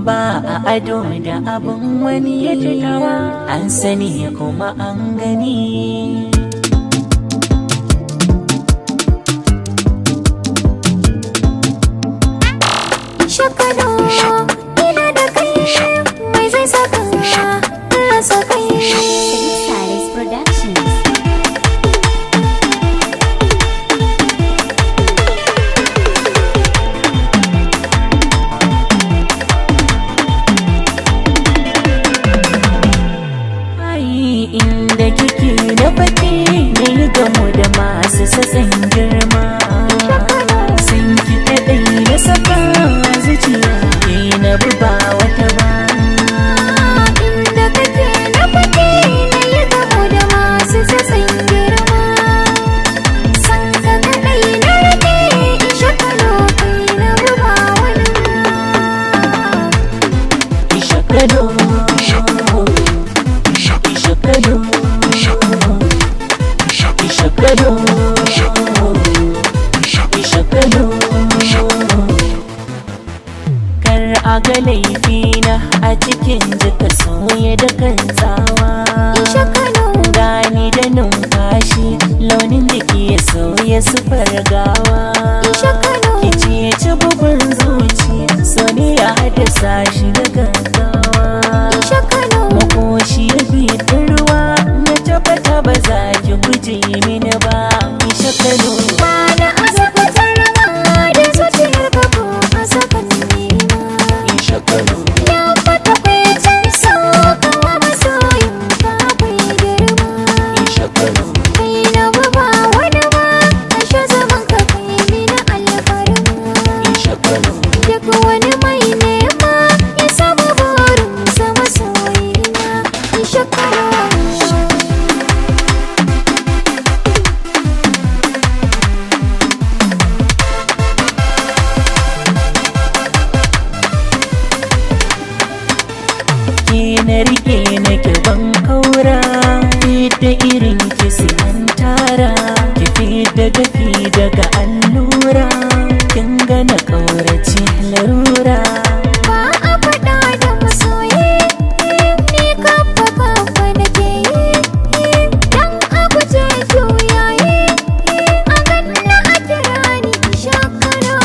Ba a ado da abun wani, an sani kuma an gani. Shakado, ina da kai, mai zai saka rasa kai. Sadiq Salis Productions. Ai inda kike na fake ne gamo da masu sassan girma. Sun ki kaɗai na saka zuciya ke na buba wata ba. Inda kake na fake na yi gamo da masu sassan girma. San ka kaɗai na rage in shakalo kai na buba wani ma. Ishakado, Ishakado, Ishakado, Ishakado. Kar a ga laifina a cikin jika soya da kan tsawa. Ishakado, Gani da numfashi launin jiki ya sauya sufar gawa. Ishakado, Kici ci bugun zuci so ne ya haddasa shi da gaggawa. Ishakado, Makoshi ya fitar ruwa na tabbata ba za ki guje mini ba. Ishakalo. Ba na azabtar ma da zuciyar ka ko a sakan nema. Ishakalo. Ya fata kwai so kawa masoyin ka akwai girma. Ishakalo. Kai na ba wani ba, ashe zaman ka kai mini alfarma. Ishakalo. Duk wani mai nema ya samu burin sa masoyina. Ishakalo. Ke na rike nake ban kaura, fita irin ki sai an tara, ki fita dafi daga allura, kin ga na kaurace larura. Ba a faɗa da masoyi, ni kafa kafa nake yi, dan a guje juyayi, a ganna a kira ni shakara.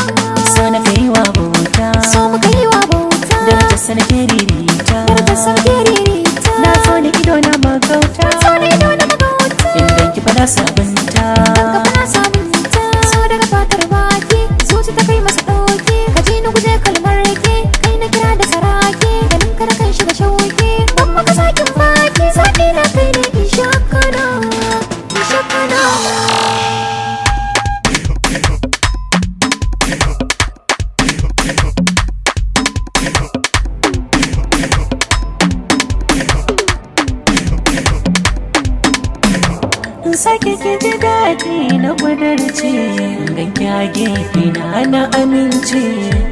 So na kai wa bauta, So muka yi wa bauta, darajar sa nake ririta, darajar sarki ririta. Na so ni ido na magauta, So na ido na magauta, indan ki fada sabunta. kafa na sabunta. So daga fatar baki, zuci ta kai masa ɗauki, ka ji na guje kalmar rake, kai na kira da saraki, ganin ka na kan shiga shauki, ban maka sakin baki, zaɓi na kai ne in shakana, in shakana. In sake ki ji daɗi na ƙudurce, ganki a gefe na na amince,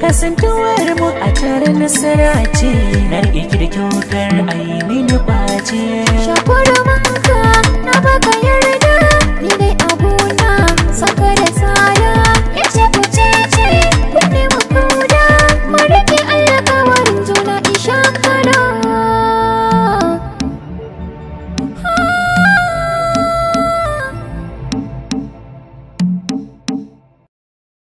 kasantuwar mu a tare nasara ce, na riƙe ki da kyautar a yi mini ƙwace. Shakuru manka na baka.